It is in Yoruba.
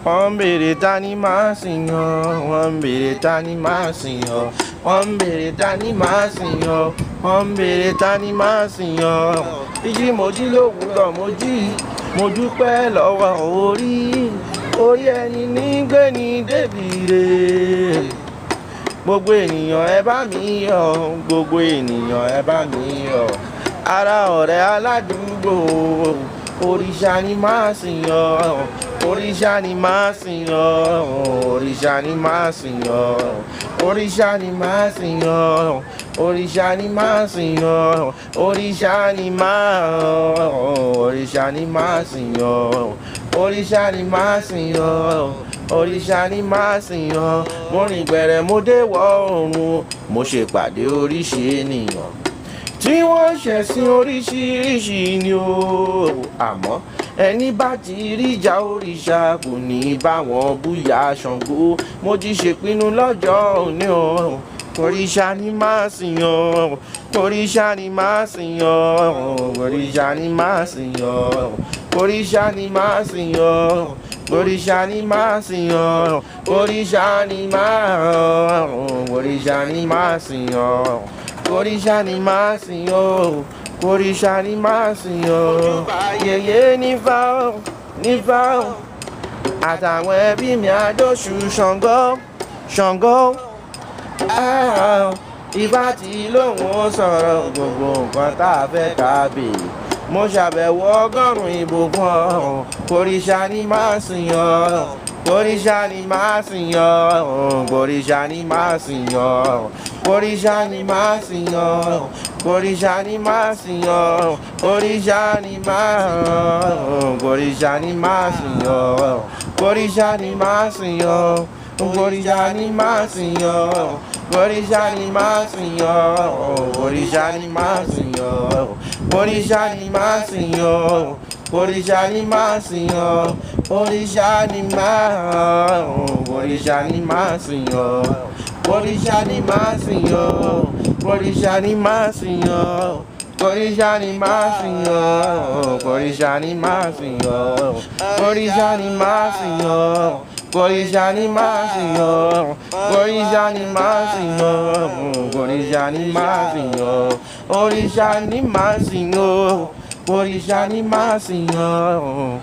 Wọ́n ń béèrè ta ni màá sìn ọ́, wọ́n ń béèrè ta ni màá sìn ọ́, wọ́n ń béèrè ta ni màá sìn ọ́, wọ́n ń béèrè ta ni màá sìn ọ́. Ìjì mo jí lówùúrọ̀ mo jí, mo dúpẹ́ lọ́wọ́ orí, orí ẹni ní gbé ní débìrè. Gbogbo ènìyàn ẹ bá mi yọ̀, gbogbo ènìyàn ẹ bá mi yọ̀. Ará ọ̀rẹ́ aládùúgbò, òrìṣà ni màá sìn ọ́, òrìṣà ni màá sìn ọ́, òrìṣà ni màá sìn ọ́, òrìṣà ni màá sìn ọ́, òrìṣà ni màá sìn ọ́, òrìṣà ni màá, òrìṣà ni màá sìn ọ́, òrìṣà ni màá sìn ọ́, òrìṣà ni màá sìn ọ́. Mo rìn gbẹ̀rẹ̀ mo dé wọ̀ oòrùn, mo ṣèpàdé oríṣi ènìyàn tí wọ́n ṣẹ̀sìn oríṣiríṣi ni o, àmọ́ ẹni bá ti ríjà òrìṣà kò ní bá wọn búyà Ṣàngó. Mo ti ṣèpinnu lọ́jọ́ òní o, òrìṣà ni màá sìn ọ́, òrìṣà ni màá sìn ọ́, òrìṣà ni màá sìn ọ́, òrìṣà ni màá sìn ọ́, òrìṣà ni màá sìn ọ́, òrìṣà ni màá, òrìṣà ni màá sìn ọ́, òrìṣà ni màá sìn ọ́, òrìṣà ni màá sìn ọ́. Yèyé nífà ó, nífà ó, àtàwọn ẹbí mi àjọṣù Ṣàngó, Ṣàngó. Ifá tí lóun ó sọ̀rọ̀ gbogbo nǹkan tá a fẹ́ ká béèrè. Mo ṣàbẹ̀wò 100 ìbùkún ọ̀hún, òrìṣà ni màá sìn ọ́, òrìṣà ni màá sìn ọ́, òrìṣà ni màá sìn ọ́, òrìṣà ni màá sìn ọ́, òrìṣà ni màá sìn ọ́, òrìṣà ni màá, òrìṣà ni màá sìn ọ́, òrìṣà ni màá sìn ọ́, òrìṣà ni màá sìn ọ́, òrìṣà ni màá sìn ọ́, òrìṣà ni màá sìn ọ́, òrìṣà ni màá sìn ọ́, òrìṣà ni màá sìn ọ́, òrìṣà ni màá, òrìṣà ni màá sìn ọ́, òrìṣà ni màá sìn ọ́, òrìṣà ni màá sìn ọ́, òrìṣà ni màá sìn ọ́, òrìṣà ni màá sìn ọ́, òrìṣà ni màá sìn ọ́, òrìṣà ni màá sìn ọ́, òrìṣà ni màá sìn ọ́, òrìṣà ni màá sìn ọ́, òrìṣà ni màá sìn ọ́, òrìṣà ni màá sìn ọ́.